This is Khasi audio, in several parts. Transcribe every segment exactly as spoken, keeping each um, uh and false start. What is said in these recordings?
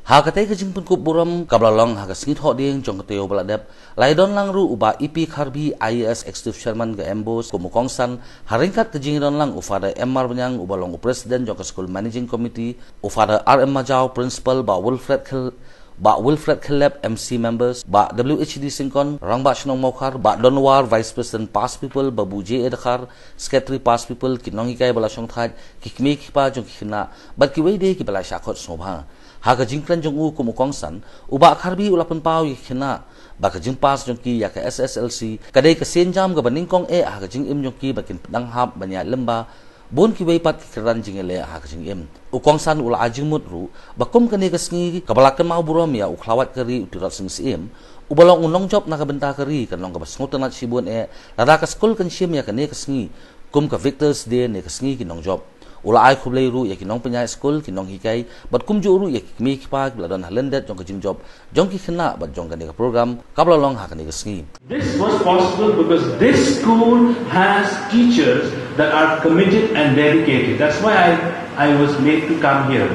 Ha katei ka jingpynkup burom kaba la long ha ka sngi Thohdieng jong ka taïew ba la dep, la ïadon lang ruh u Bah E P Kharbi, I A S, Executive Chairman ka MBOSE, kum u kongsan, ha ryngkat ka jingïadon lang u Father M Marbaniang uba long u President jong ka skul, Managing Committee, u Father R M Majaw, Principal, Bah Wilfred Khel-, Bah Wilfred Khyllep, M C, members, Bah W H D Syngkon, Rangbah Shnong Mawkhar, Bah Donwar, Vice President, Past Pupil, Babu J A Dkhar, Secretary, Past Pupil, ki nonghikai ba la shongthait, ki kmie ki kpa jong ki khynnah, bad kiwei de kiba la shah khot sngewbha. Ha ka jingkren jong u kum u kongsan, u Bah Kharbi u la pynpaw ïa ki khynnah ba ka jingpass jong ki ïa ka S S L C ka dei ka sienjam kaba nyngkong eh ha ka jingim jong ki ba kin pdiang hap ban ïaid lyngba bun kiwei pat ki kyrdan jingïaleh ha ka jingim. U kongsan u la ai jingmut ruh ba kum kane ka sngi kaba la kynmaw burom ïa u Khlawait ka ri, u Tirot Sing Syiem, uba long u nongjop na ka bynta ka ri, kan long kaba sngewtynnat shibun eh lada ka skul kan shim ïa kane ka sngi kum ka Victors' Day ne ka sngi ki nongjop. U la ai khublei ruh ïa ki nongpynïaid skul, ki nonghikai, bad kumjuh ruh ïa ki kmie ki kpa kiba la don ha lyndet jong ka jingjop jong ki khynnah bad jong kane ka program kaba la long ha kane ka sngi. This was possible because this school has teachers that are committed and dedicated. That's why I, I was made to come here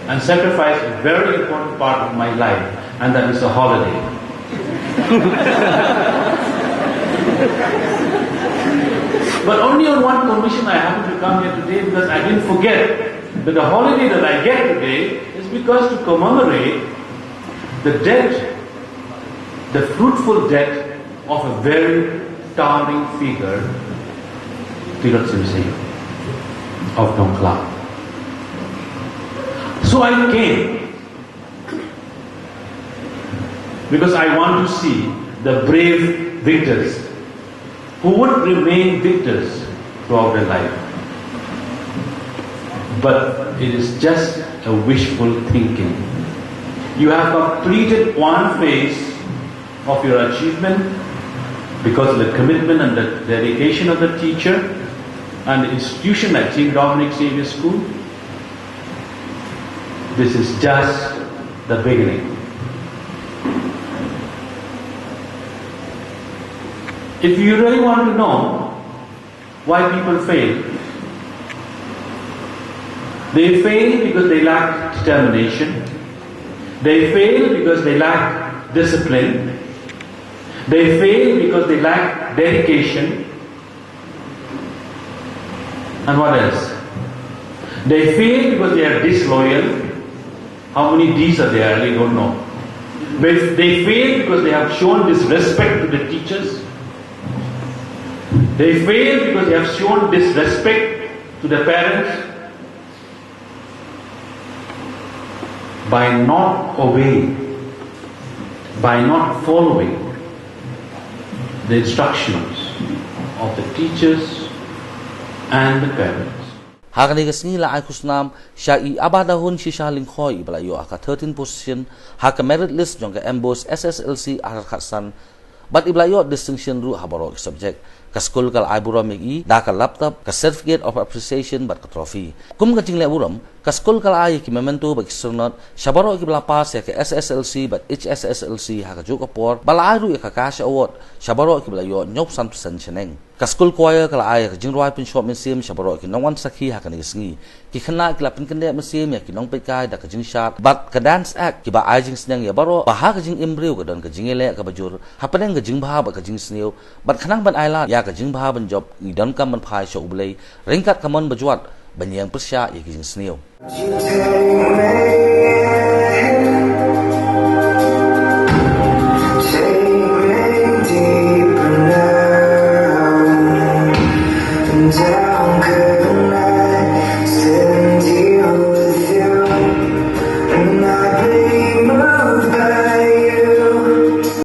and sacrifice a very important part of my life, and that is a holiday. But only on one condition I happen to come here today, because I didn't forget that the holiday that I get today is because to commemorate the death, the fruitful death of a very towering figure, Tirot Sing Syiem of Nongkhlaw. So I came because I want to see the brave victors who would remain victors throughout their life. But it is just a wishful thinking. You have completed one phase of your achievement because of the commitment and the dedication of the teacher and the institution like Saint Dominic Xavier School. This is just the beginning. If you really want to know why people fail, they fail because they lack determination. They fail because they lack discipline. They fail because they lack dedication. And what else? They fail because they are disloyal. How many D's are there? I really don't know. They, they fail because they have shown disrespect to the teachers. They fail because they have shown disrespect to the parents by not obeying, by not following the instructions of the teachers and the parents. Ha kane ka sngi la ai khusnam sha i Abadahun Shisha Lyngkhoi iba la ïoh ha ka thirteen position ha ka merit list jong ka MBOSE SSLC arhajar khatsan, bad iba la ïoh distinction ruh ha baroh ki subject. Ka skul ka la ai burom ïa i da ka laptop, ka certificate of appreciation bad ka trophy. Kum ka jingleh burom, ka skul ka la ai ïa ki memento bad ki syrnod sha baroh kiba la pass ïa ka SSLC bad HSSLC ha kajuh ka por, bad la ai ruh ïa ka cash award sha baroh kiba la ïoh hynñiewphew san percent shaneng. Ka skul choir ka la ai ïa ka jingrwai pynshoh mynsiem sha baroh ki nongwan sakhi ha kane ka sngi. Ki khynnah ki la pynkyndeh mynsiem ïa ki nongpeitkai da ka jingshad bad ka dance act, kiba ai jingsneng ïa baroh ba ha ka jingim briew ka don ka jingïaleh kaba jur hapdeng ka jingbha bad ka jingsniew, bad khnang ban ai lad ïa ka jingbha ban jop, ngi donkam ban phai sha U Blei ryngkat ka mon bajwat ban ïeng pyrshah ïa ka jingsniew.